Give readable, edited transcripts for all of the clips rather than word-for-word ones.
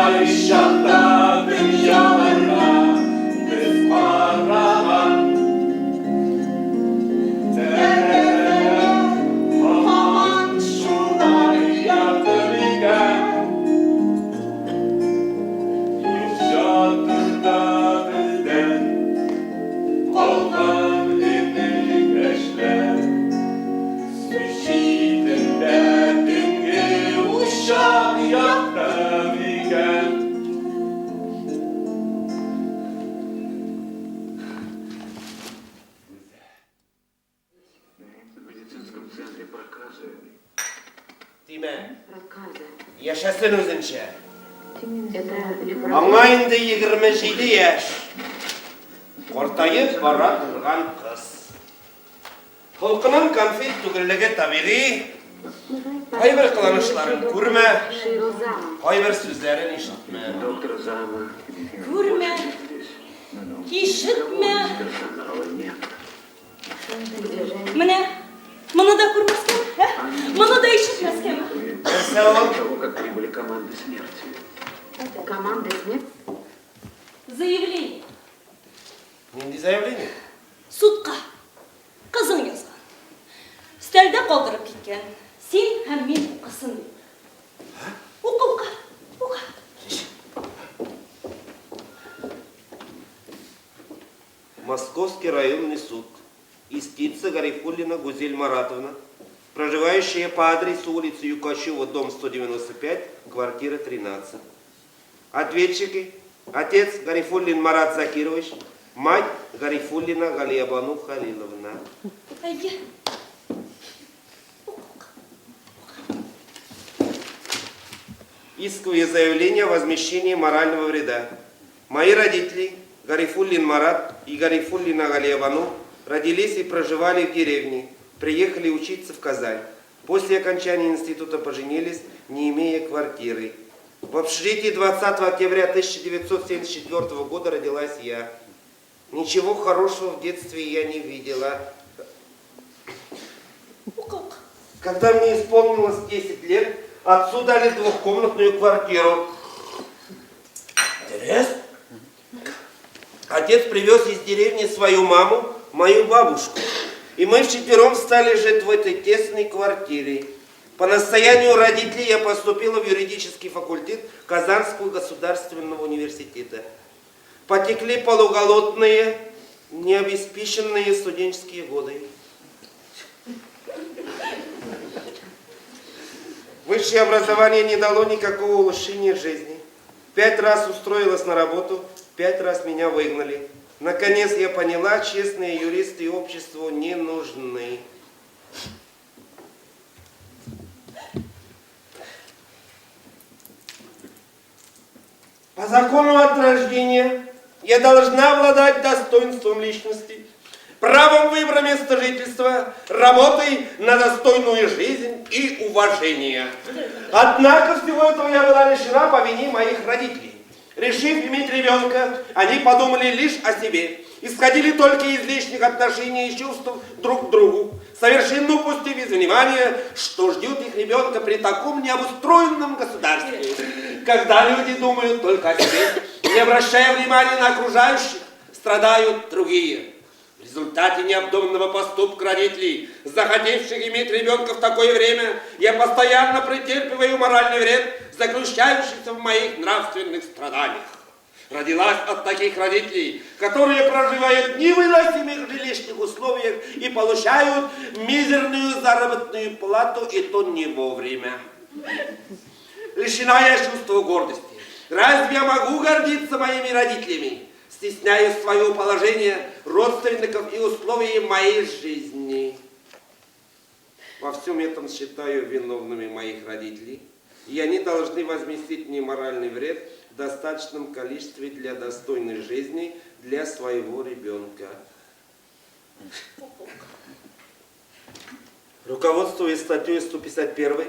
Кай чакта дөньяларга без караган. Тәрәзәләр һаман шулай якты микән? Юк чатырда бездән калган энекәшләр. Су читендә төнге учак якты микән? Тимә. Яшәсен үзенчә. Аңа инде 27 яшь. Картаеп бара торган кыз. Холкының конфет түгеллеге табигый, кайбер кыланышларын күрмә, кайбер сүзләрен ишетмә. Күрмә, ишетмә. Менә моны да күрмәскәме, ә? Моны да ишетмәскәме? Нәрсә ул? Заявление. Нинди заявление? Судка. Кызың язган. Өстәлдә калдырып киткән. Син һәм мин укысын дип. Укы, укы, укы. Московский районный суд. Истица Гарифуллина Гузель Маратовна, проживающая по адресу улицы Юкачева, дом 195, квартира 13. Ответчики Отец Гарифуллин Марат Закирович, мать Гарифуллина Галиябану Халиловна. Әйе. Исковое заявление о возмещении морального вреда. Мои родители, Гарифуллин Марат и Гарифуллина Галиябану, родились и проживали в деревне, приехали учиться в Казань. После окончания института поженились, не имея квартиры. В общежитии 20 октября 1974 года родилась я. Ничего хорошего в детстве я не видела. Укы, укы. Когда мне исполнилось 10 лет, отцу дали двухкомнатную квартиру. Интерес? Отец привез из деревни свою маму, мою бабушку. И мы вчетвером стали жить в этой тесной квартире. По настоянию родителей я поступила в юридический факультет Казанского государственного университета. Потекли полуголодные, необеспеченные студенческие годы. Высшее образование не дало никакого улучшения жизни. Пять раз устроилась на работу, пять раз меня выгнали. Наконец я поняла, честные юристы обществу не нужны. По закону от рождения я должна обладать достоинством личности, правом выбора места жительства, работой на достойную жизнь и уважение. Однако всего этого я была лишена по вине моих родителей. Решив иметь ребенка, они подумали лишь о себе, исходили только из личных отношений и чувств друг к другу, совершенно упустив из внимания, что ждет их ребенка при таком необустроенном государстве, когда люди думают только о себе, не обращая внимания на окружающих, страдают другие. В результате необдуманного поступка родителей, захотевших иметь ребенка в такое время, я постоянно претерпеваю моральный вред, заключающийся в моих нравственных страданиях. Родилась от таких родителей, которые проживают в невыносимых жилищных условиях и получают мизерную заработную плату, и то не вовремя. Лишена я чувства гордости. Разве я могу гордиться моими родителями? Стесняю свое положение родственников и условий моей жизни. Во всем этом считаю виновными моих родителей, и они должны возместить мне моральный вред в достаточном количестве для достойной жизни для своего ребенка. Руководствуясь статьей 151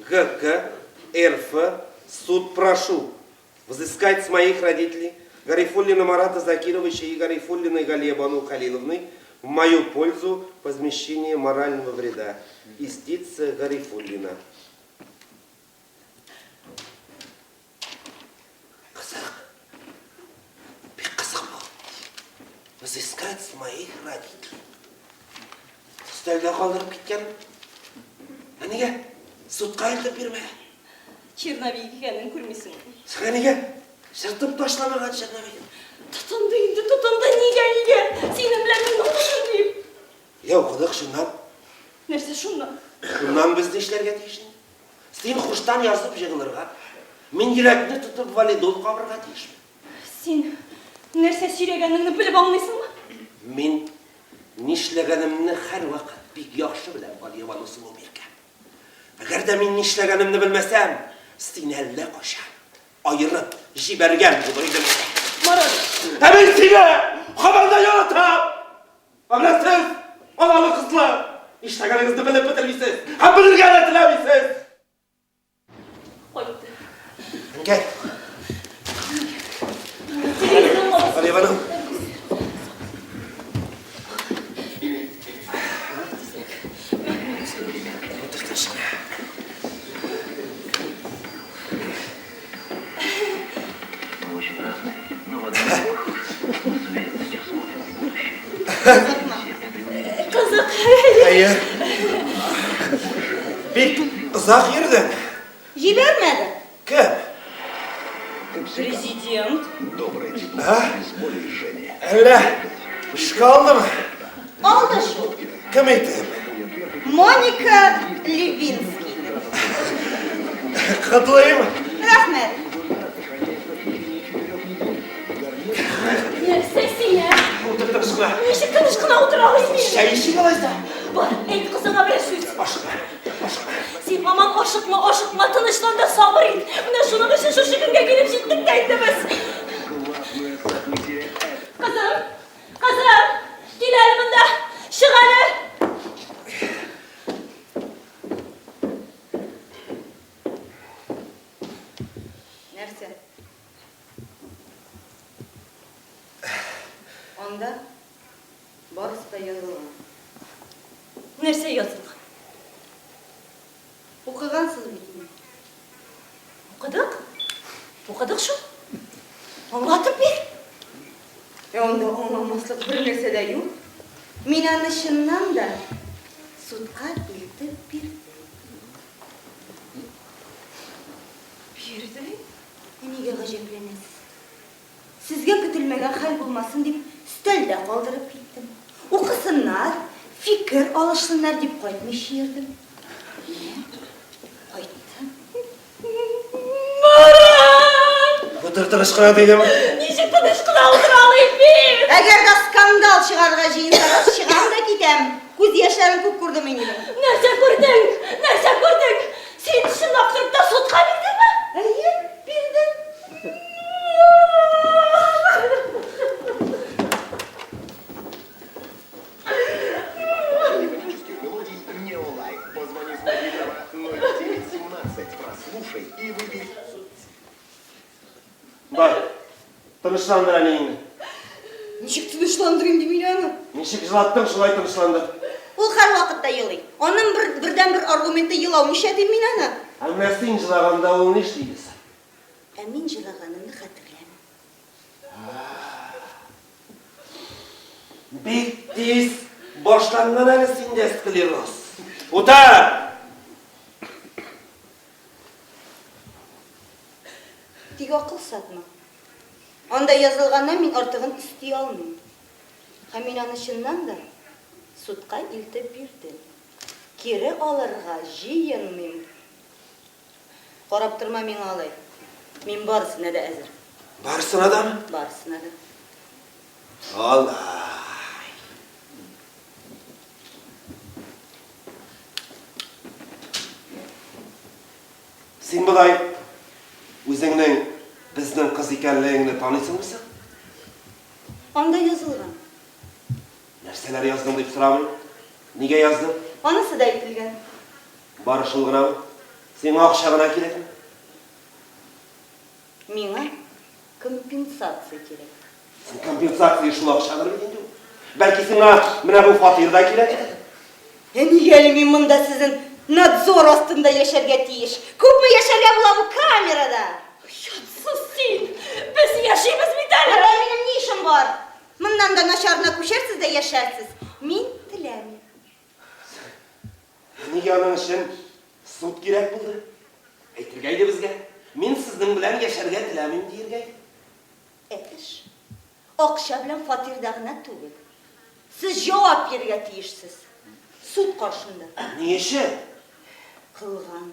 ГК РФ, суд прошу взыскать с моих родителей Гарифуллина Марата Закировича и Гарифуллиной Галиябану Халиловны в мою пользу возмещение морального вреда. Истица Гарифуллина. Взыскать с моих родителей. Өстәлдә калдырып киткән. Ә нигә судка илтеп бирмәгән? Черновик икәнен күрмисеңме? Сиңа нигә жыртып ташламаган черновик? Тотынды инде, тотынды, нигә, нигә? Синең белән мин укыдым дип. Я укыдык шуннан. Нәрсә шуннан? Шуннан без нишләргә тиеш инде? Син хуштан язып җыгылырга, мин йөрәкне тотып валидол кабырга тиешмен. Син нәрсә сөйләгәнеңне белеп аңлыйсыңмы? Мин нишләгәнемне һәрвакыт бик яхшы беләм, Галиябану сылу Миркә. Әгәр дә мин нишләгәнемне белмәсәм, сине әллә кайчан аерып җибәргән булыр идем. Марат! Ә мин сине һаман да яратам! Ә менә сез, аналы-кызлы, нишләгәнегезне белеп бетермисез һәм белергә дә теләмисез! Кайтты. Әнкәй. Галиябану. Кызык. Әйе. Бик озак йөрдең. Җибәрмәде. Кем? Президент. А? Әллә эшкә алдымы? Алды шул. Кем әйтеп? Моника Левинский. Котлыйм. Рәхмәт. Нәрсә син, ә? Утыр тыныч кына. Ничек тыныч кына утыра алыйм мин? Чәй эчик алайса. Бар, әйт кызыңа берәр сүз. Ашыкма, ашыкма. Син һаман ашыкма, ашыкма, тынычлан да сабыр ит. Менә шуның өчен шушы көнгә килеп җиттек тә инде без. Кызым, кызым, кил әле монда. Чык әле. Нәрсә? Анда барысы да язылган. Нәрсә язылган? Укыгансыз бит инде. Укыдык. Укыдык шул. Аңлатып бир. Ә анда аңламаслык бер нәрсә дә юк. Мин аны чыннан да судка илтеп бирдем. Бирдең? Ә нигә гаҗәпләнәсез? Сезгә көтелмәгән хәл булмасын дип, өстәлдә калдырып киттем. Укысыннар, фикер алышсыннар дип кайтмыйча йөрдем. Менә, кайттым. Марат! Утыр тыныч кына дидем. Ничек тыныч кына утыра алыйм мин? Әгәр дә скандал чыгарырга җыенсагыз, чыгам да китәм. Күз яшьләрен күп күрдем мин инде. Нәрсә күрдең? Нәрсә күрдең? Син чынлап торып та судка бирдеңме? Әйе, бирдем. Бар, тынычландыр әниеңне. Ничек тынычландырыйм ди мин аны? Ничек җылаттың, шулай тынычландыр. Ул һәрвакытта елый. Аның бер, бердәнбер аргументы елау. Нишләтим мин аны? Ә менә син җылаганда ул нишли иде соң? Ә мин җылаганымны хәтерләмим. Бик тиз башланган әле синдә склероз. Утыр! Тик акыл сатма. Анда язылганнан мин артыгын өсти алмыйм. Һәм мин аны чыннан да судка илтеп бирдем. Кире алырга җыенмыйм. Карап торма миңа алай. Мин барысына да әзер. Барысына дамы? Барысына да. Алай. Син болай үзеңнең безнең кыз икәнлегеңне таныйсыңмы соң? Анда язылган. Нәрсәләр яздың дип сорамыйм. Нигә яздың? Анысы да әйтелгән. Бары шул гынамы? Сиңа акча гына кирәкме? Миңа компенсация кирәк. Син компенсация шул акчадыр бит инде ул. Бәлки сиңа менә бу фатир да кирәктер? Ә нигә әле мин монда сезнең надзор астында яшәргә тиеш? Күпме яшәргә була бу камерада? Оятсыз син! Без яшибез бит әле! Монда минем ни эшем бар? Моннан да начарны Әйтергә иде безгә. Мин сезнең белән яшәргә теләмим, диергә иде. Ә эш акча белән фатирда гына түгел. Сез җавап бирергә тиешсез. Суд каршында. Ни өчен? Кылган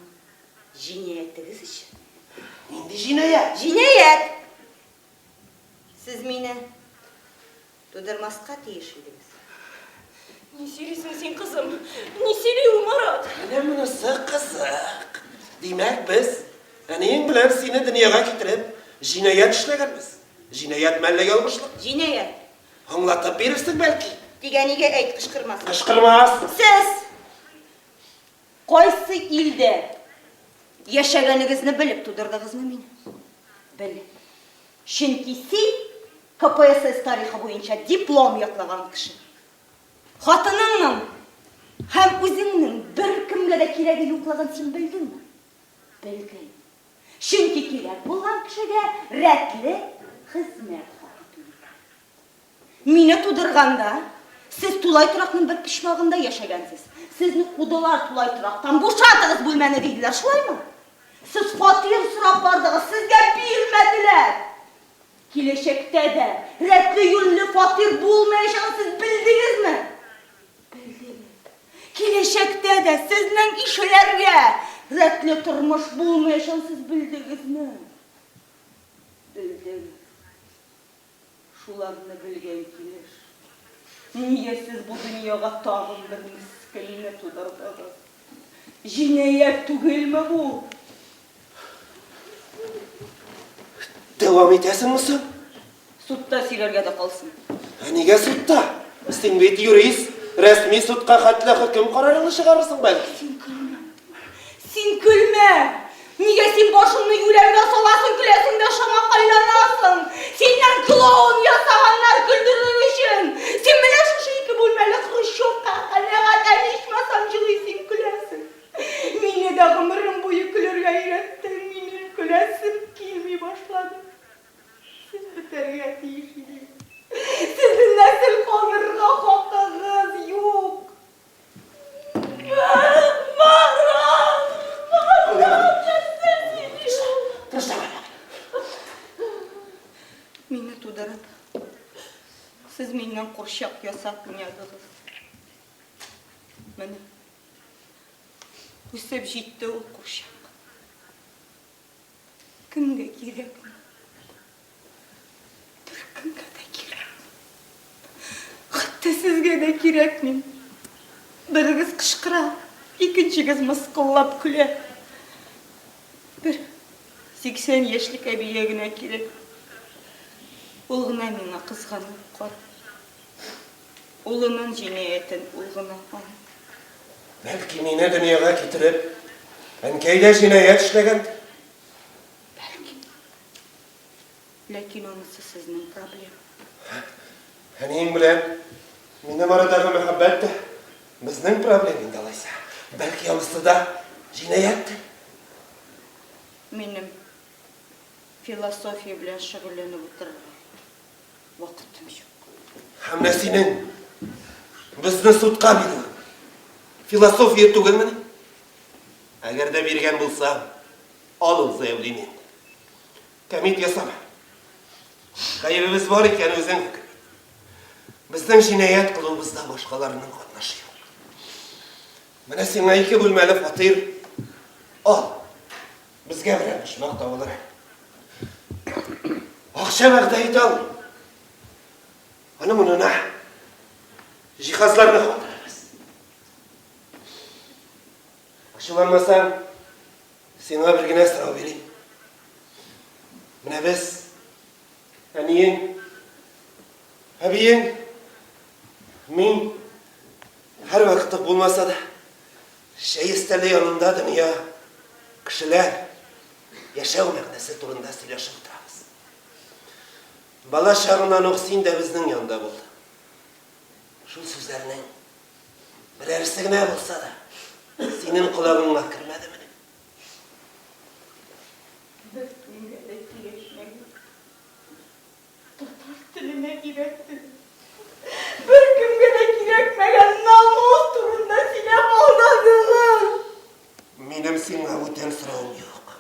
җинаятегез өчен. Нинди җинаять? Җинаять! Сез мине тудырмаска тиеш идегез. Ни сөйлисең син, кызым? Ни сөйли ул, Марат? Менә монысы кызык. Димәк, без әниең белән сине дөньяга китереп, җинаять эшләгәнбез. Җинаятьме әллә ялгышлык? Җинаять. Аңлатып бирерсең, бәлки? Тик әнигә әйт, кычкырмасын. Кычкырмас. Сез кайсы илдә яшәгәнегезне белеп тудырдыгызмы мине? Белеп. Чөнки син КПСС тарихы буенча диплом яклаган кеше. Хатыныңның һәм үзеңнең беркемгә дә кирәге юклыгын син белдеңме? Белдең. Чөнки кирәк булган кешегә рәтле хезмәт хакы түлиләр. Мине тудырганда, сез тулай торакның бер почмагында яшәгәнсез. Сезне кудылар тулай торактан, бушатыгыз бүлмәне, диделәр, шулаймы? Сез фатир сорап бардыгыз, сезгә бирмәделәр. Киләчәктә дә рәтле-юньле фатир булмаячагын сез белдегезме? Белдегез. Киләчәктә дә сезнең ишеләргә рәтле тормыш булмаячагын сез белдегезме? Белдегез. Шуларны белгән килеш, нигә сез бу дөньяга тагын бер мескенне тудырдыгыз? Җинаять түгелме бу? Дәвам итәсеңме соң? Судта сөйләргә дә калсын. Ә нигә судта? Син бит юрист, рәсми судка хәтле хөкем карарыңны чыгарырсың бәлки? Син көлмә. Син көлмә! Нигә син башыңны юләргә саласың, көләсең дә шамакайланасың? Синнән клоун ясаганнар көлдерер өчен. Син менә шушы ике бүлмәле хрущевка канәгать, әле ичмасам җылый, син көләсең. Мине дә гомерем буе көлергә өйрәттең, минем көләсем килми башлады. Сез бетәргә тиеш идегез. Сезнең нәсел калдырырга хакыгыз юк. Марат! Марат, нәрсә сөйли ул? Мине тудырып, сез миннән курчак ясап уйнадыгыз. Менә үсеп җитте ул курчак. Кемгә кирәкми? Беркемгә дә кирәкми. Хәтта сезгә дә кирәкми. Берегез кычкыра, икенчегез мыскыллап көлә. Бер 80 яшьлек әбигә генә кирәк. Ул гына миңа кызганып карый. Улының җинаятен ул гына аңлый. Бәлки, мине дөньяга китереп, әнкәй дә җинаять эшләгәндер? Бәлки. Ләкин анысы сезнең проблема. Әниең белән минем арадагы мәхәббәт тә безнең проблема инде алайса. Бәлки, анысы да җинаятьтер? Минем философия белән шөгыльләнеп утырырга Вакытым юк. Һәм менә синең безне судка бирүең философия түгелмени? Әгәр дә биргән булсаң, ал ул заявлениеңне. Кәмит ясама. Гаебебез бар икән, үзең хөкем ит. Безнең җинаять кылуыбызда башкаларның катнашы юк. Менә сиңа ике бүлмәле фатир. Ал. Безгә берәр почмак табылыр әле. Акча вәгъдә итә алмыйм. Аның урынына җиһазларны калдырабыз. Ачуланмасаң, сиңа бер генә сорау бирим. Менә без, әниең, әбиең, мин һәрвакыт булмаса да, Чәй өстәле янында дөнья, кешеләр, яшәү мәгънәсе турында сөйләшеп утырабыз. Бала чагыңнан ук син дә безнең янда булдың. Шул сүзләрнең берәрсе генә булса да синең колагыңа кермәдемени? Беркемгә дә килешмәгән. Татар теленә өйрәттем. Беркемгә дә кирәкмәгән намус турында сөйләп алдадыгыз. Минем сиңа бүтән соравым юк.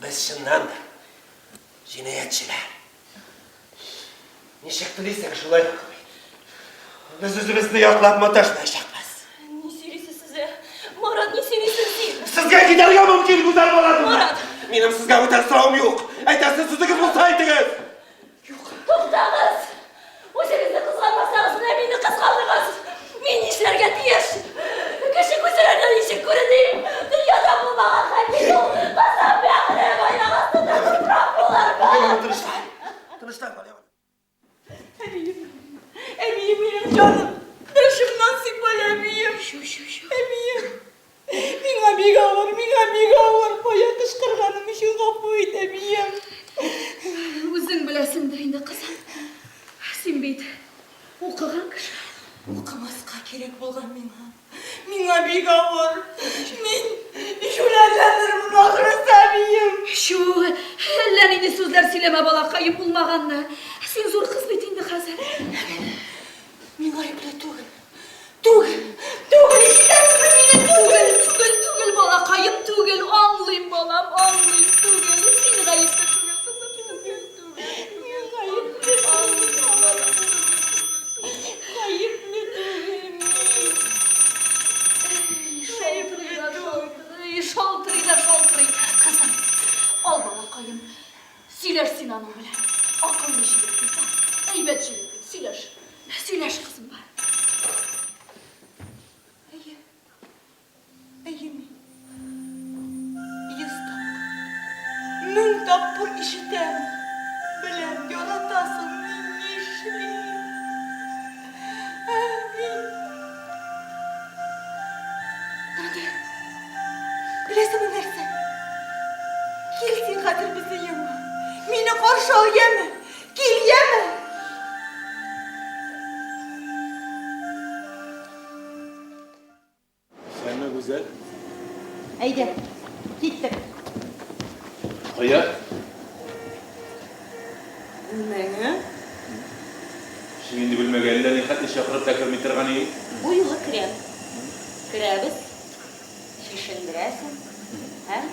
Без чыннан да җинаятьчеләр. Ничек телисең, шулай хөкем ит. Без үзебезне яклап маташмаячакбыз. Ни сөйлисез сез, ә? Марат, ни сөйлисең син? Сезгә китәргә мөмкин, Гүзәл Маратовна. Марат! Минем сезгә бүтән соравым юк. Әйтәсе сүзегез булса әйтегез. Туктагыз! Үзегезне кызганмасагыз, менә мине кызганыгыз! Мин нишләргә тиеш? Кеше күзләренә ничек күреним? Дөньяда булмаган хәл бит ул! Кызым, бәгърем, аяк астында туфрак булырмын! Галимә, тынычлан. Тынычлан, Галимә. Әбием, әбием минем җаным. Башымнан сыйпа, әбием. Шу, шу, шу. Әбием. Миңа бик авыр, миңа бик авыр. Бая кычкырганым өчен гафу ит, әбием. Үзең беләсеңдер инде, кызым. Син бит укыган кеше. Укымаска кирәк булган миңа. Миңа бик авыр. Мин җүләрләнермен ахрысы, әбием. Чү, әллә нинди сүзләр сөйләмә, балакаем, булмаганны. Син зур кыз бит инде хәзер. Мин гаепле түгел. Түгел, түгел, ишетәсезме мине, түгел. Түгел, түгел, балакаем, түгел. Аңлыйм, балам, аңлыйм, түгел. Син гаепле түгел, кызым, түгел, түгел. Мин гаепле Аңлыйм, балам, түгел, түгел. Гаепле түгел мин. Шалтырый да шалтырый, шалтырый да шалтырый. Кызым, ал, балакаем, сөйләш син аның белән. Акыллы җегет бит, ал. Әйбәт җегет бит, сөйләш. Сөйләш, кызым, бар. Әйе. Әйе мин. Йөз тапкыр. Мең тапкыр ишетәм. Беләм, яратасың, мин нишлим? Ә, мин. Надя, беләсеңме нәрсә? Кил син хәзер безнең янга. Мине каршы ал, яме? Кил, яме? Исәнме, Гүзәл? Әйдә, киттек. Кая? Бүлмәңә. Син инде бүлмәгә әллә ни хәтле чакырып та керми торган идең. Бу юлы керәм. Керәбез, чишендерәсең, һәм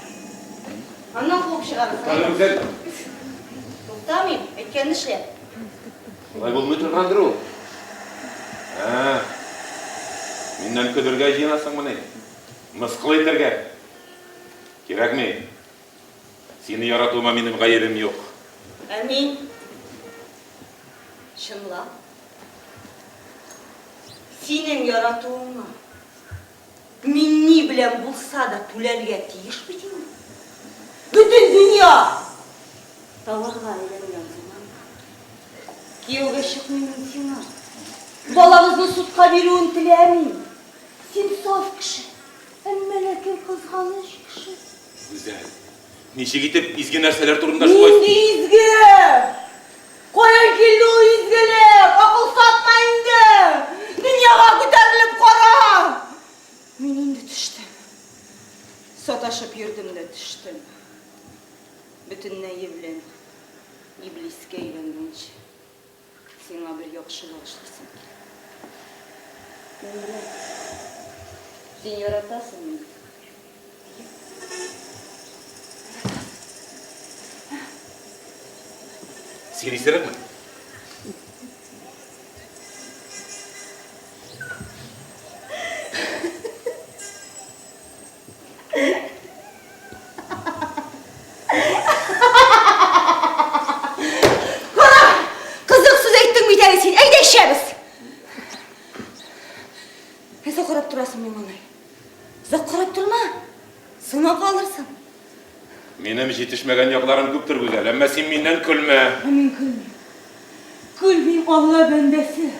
аннан куып чыгарасың. Туктале, Гүзәл. Туктамыйм, әйткәнне эшлә. Шулай булмый торгандыр ул. Ә, миннән көлергә җыенасыңмыни? Мыскыл итәргә? Кирәкми. Сине яратуыма минем гаебем юк. Ә мин? Чынлап. Синең яратуыңа мин ни белән булса да түләргә тиеш бит инде. Бөтен дөнья товарга әйләнгән заманда. Кияүгә чыкмыйм мин сиңа. Балабызны судка бирүен теләмим. Син саф кеше, әмма ләкин кызганыч кеше. Гүзәл, ничек итеп изге нәрсәләр турында шулай. Нинди изге? Каян килде ул изгелек? Акыл сатма инде! Дөньяга күтәрелеп кара! Мин инде төштем. Саташып йөрдем дә төштем. Бөтенләе белән иблискә әйләнгәнче, сиңа бер яхшылык эшлисем килә. Мин беләм, син яратасың мине. Син исерекме? Кара! Кызык сүз әйттең бит әле син. Әйдә эчәбез. Нәрсә карап торасың миңа алай? Озак карап торма. Сына калырсың. Минем җитешмәгән якларым күптер, Гүзәл, әмма син миннән көлмә. Ә мин көлмим. Көлмим, Алла бәндәсе.